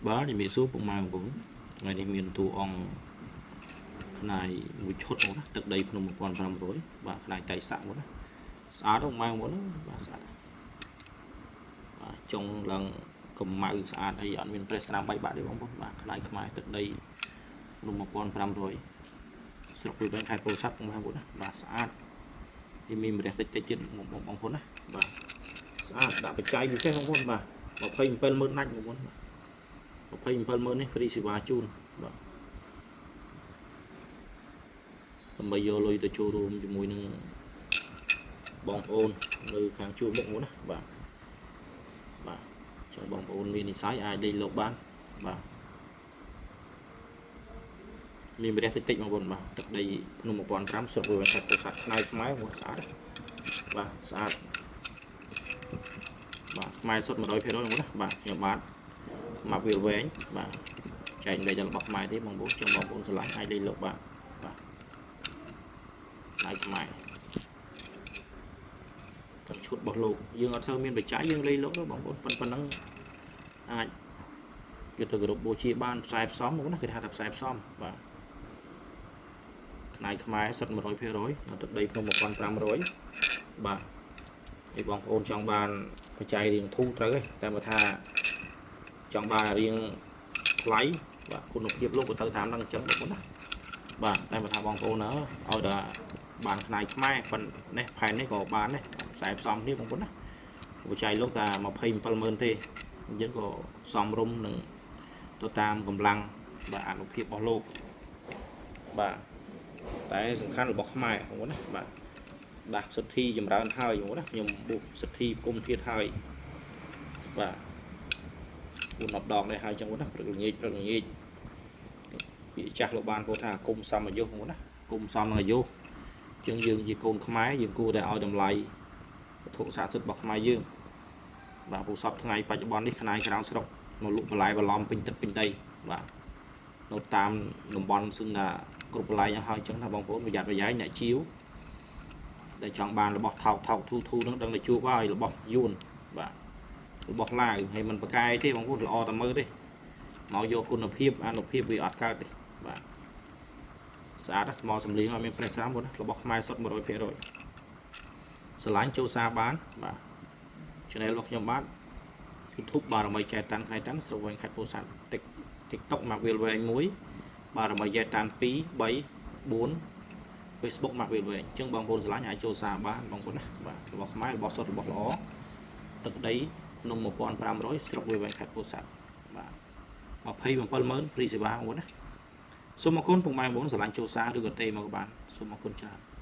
បាទជំរាបសួរពុកម៉ែបងប្អូនថ្ងៃនេះមានតួអង្គខ្នាយមួយឈុតមកណាទឹកដីភ្នំ1500បាទខ្នាយតៃសាក់មកណាស្អាតពុកម៉ែបងប្អូនណាបាទស្អាតបាទចុងឡើងកម្ៅស្អាតអីអត់មានប្រេះស្នាមបែកបាក់ទេបងប្អូនបាទខ្នាយខ្មែរទឹកដីភ្នំ1500ស្រុកព្រៃវែងខេត្តពោធិ៍សាត់ពុកម៉ែបងប្អូនណាបាទស្អាតវាមានម្រះតិចតិចទៀតបងប្អូនណាបាទស្អាតដាក់បច្ច័យពិសេសបងប្អូនបាទ270,000ណាច់បងប្អូនបាទ 27ម៉ឺននេះ free សេវាជូនបាទដើម្បីយកលុយទៅចូលរួមជាមួយនឹងបងប្អូននៅខាងជួរមុខនោះណាបាទបាទចង់បងប្អូនមាននិស្ស័យអាចលេងលោកបានបាទមានម្រះតិចតិចបងប្អូនបាទទឹកដីភ្នំ1500ស្រុកវែងខេត្តពោធិ៍សាត់ផ្នែកខ្មែរមកស្អាតបាទស្អាតបាទខ្មែរសុទ្ធ100%បងប្អូនណាបាទខ្ញុំបាទមកវាលវែងបាទចែកលេខដល់របស់ខ្មែរទេបងប្អូនចង់បងប្អូនស្រឡាញ់អាចលេងលោកបាទបាទផ្នែកខ្មែរទាំងឈុតរបស់លោកយើងអត់សូវមានបច្ច័យយើងលេងលោកទៅបងប្អូនប៉ុណ្ណឹងអាចគេទៅគោរពបូជាបានផ្សាយផ្សំបងណាគេថាថាផ្សាយផ្សំបាទផ្នែកខ្មែរសុទ្ធ100%នៅទឹកដីភ្នំ1500បាទហើយបងប្អូនចង់បានបច្ច័យរៀងធូរត្រូវទេតែបើថាចង់បានរៀងថ្លៃបាទគុណភាពលោកក៏ទៅតាមនឹងអញ្ចឹងបងប្អូនណាបាទតែបើថាបងប្អូនណាឲ្យតែបានផ្នែកខ្មែរប៉ុន្នេះផែននេះក៏បានដែរខ្សែផ្សំគ្នាបងប្អូនណាបច្ច័យលោកតែ270,000ទេអញ្ចឹងក៏សមរម្យនឹងទៅតាមកម្លាំងបាទអនុភាពរបស់លោកបាទតែសំខាន់របស់ខ្មែរបងប្អូនណាបាទដាស់សិទ្ធិចម្រើនហើយបងប្អូនណាខ្ញុំបុះសិទ្ធិគុំធាតហើយបាទ4 10ដងដែរហើយចឹងណាព្រឹកល្ងាចព្រឹកល្ងាចពាក្យចាស់លោកបានពោលថាគុំសំអាយុហ្នឹងណាគុំសំនឹងអាយុជាងយើងជាកូនខ្មែរយើងគួរតែឲ្យតម្លៃវត្ថុស័ក្តិសិទ្ធិរបស់ខ្មែរយើងបាទពូសពថ្ងៃបច្ចុប្បន្ននេះខ្នាយក្រៅស្រុកមកលក់បន្លែបន្លំពេញទឹកពេញដីបាទនៅតាមតំបន់សឹងថាគ្រប់កន្លែងហើយចឹងថាបងប្អូនប្រយ័ត្នប្រយែងអ្នកជាវដែលចង់បានរបស់ថោកថោកធូធូហ្នឹងដឹងតែជួបហើយរបស់យួនបាទរបស់ឡាវហើយมันប្រកែទេបងប្អូនល្អតែមើលទេមកយកគុណភាពអនុភាពវាអត់កើតទេបាទស្អាតស្មោសំលៀងអត់មានប្រេះស្រាមបងរបស់ខ្មែរសុទ្ធ100%ស្រឡាញ់ចូលសារបានបាទ Channel របស់ខ្ញុំបាទ YouTube បារមីចែតាន់ខែតាន់ស្រុកវែងខេត្តពោធិ៍សាត់ TikTok មកវាលវែង1បារមីចែតាន់2 3 4 Facebook មកវាលវែងអញ្ចឹងបងប្អូនស្រឡាញ់អាចចូលសារបានបងប្អូនណាបាទរបស់ខ្មែររបស់សុទ្ធរបស់ល្អទឹកដីភ្នំ1500ស្រុកវាលវែងខេត្តពោធិ៍សាត់បាទ270,000 free សេវាបងប្អូនណាសូមអរគុណពុកម៉ែបងប្អូនស្រឡាញ់ចូលសារឬក៏ទេមកបានសូមអរគុណច្រើន។